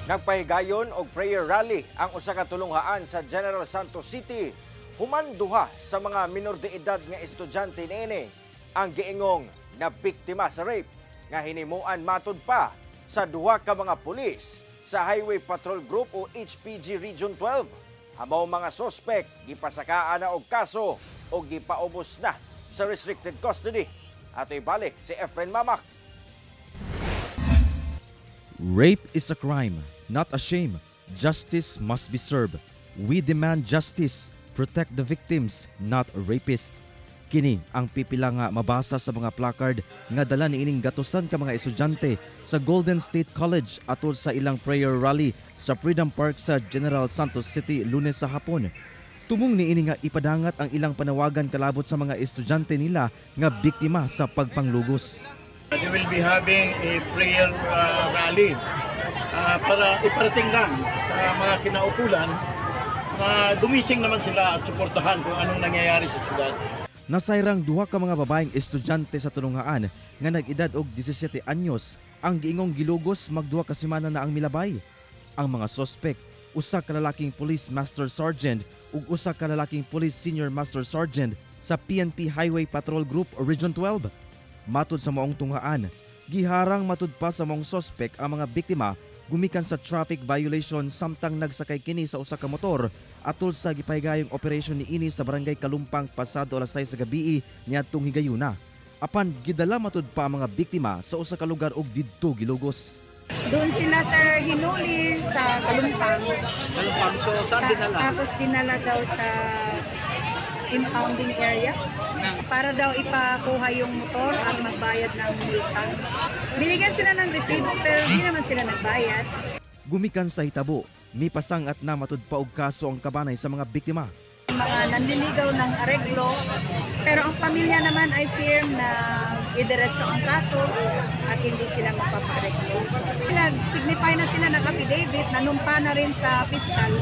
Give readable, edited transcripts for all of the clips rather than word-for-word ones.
Nagpahigayon og prayer rally ang usa ka tulunghaan sa General Santos City human duha sa mga minor de edad nga estudyante niini ang giingong na biktima sa rape nga hinimuan matud pa sa duha ka mga pulis sa Highway Patrol Group o HPG Region 12. Ang mga sospek gipasakaan na og kaso o gipaubos na sa restricted custody. Ato ibalik si Efren Mamak. Rape is a crime, not a shame. Justice must be served. We demand justice. Protect the victims, not rapists. Kini ang pipila nga mabasa sa mga placard nga dala niining gatusan ka mga estudyante sa Golden State College atol sa ilang prayer rally sa Freedom Park sa General Santos City Lunes sa hapon. Tumong niini nga ipadangat ang ilang panawagan kalabot sa mga estudyante nila nga biktima sa pagpanglugos. They will be having a prayer rally para iparating lang sa mga kinaukulan na gumising naman sila at suportahan kung anong nangyayari sa syudad. Nasayrang duha ka mga babaeng estudyante sa tulunghaan nga nag-edad og 17 anyos ang giingong gilugos magduha ka semana na ang milabay. Ang mga sospek, usa ka lalaking police master sergeant ug usa ka lalaking police senior master sergeant sa PNP Highway Patrol Group Region 12. Matud sa maong tunghaan, giharang matud pa sa maong sospek ang mga biktima gumikan sa traffic violation samtang nagsakay kini sa usa ka motor atol sa gipahigayong operation niini sa Barangay Kalumpang pasado alas 6 sa gabii niadtong higayuna. Apan gidala matud pa ang mga biktima sa usa ka lugar og didto gilugos. Doon sila, sir, hinuli sa Kalumpang. Kalumpang, so saan dinala? Tapos dinala daw sa impounding area para daw ipakuha yung motor at magbayad ng multa. Binigyan sila ng resibo pero hindi naman sila nagbayad. Gumikan sa hitabo, mipasangat na matud pa og kaso ang kabanay sa mga biktima. Mga nanliligaw ng areglo, pero ang pamilya naman ay firm na idiretso ang kaso at hindi sila magpapaareglo. Nag-signify na sila ng affidavit, nanumpa na rin sa fiscal.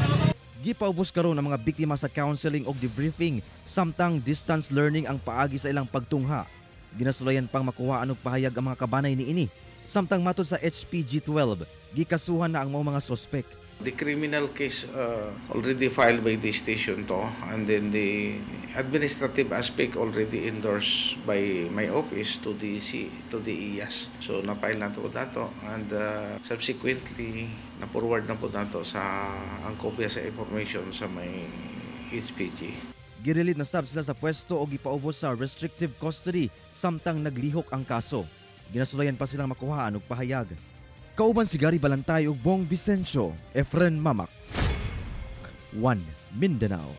Gipaubos karon ang mga biktima sa counseling og debriefing samtang distance learning ang paagi sa ilang pagtungha. Ginasulayan pang makuha og pahayag ang mga kabanay niini. Samtang matud sa HPG 12, gikasuhan na ang mga sospek. The criminal case already filed by the station to, and then the administrative aspect already endorsed by my office to the IAS. So na-file na to dato and subsequently na-forward na po nato sa ang kopya sa information sa may HPG. Girelid na sab sila sa pwesto o gipaubos sa restrictive custody samtang naglihok ang kaso. Ginasulayan pa silang makuhaan og pahayag. Kauban si Gary Balantay ug Bong Vicencio, Efren Mamak. 1 Mindanao.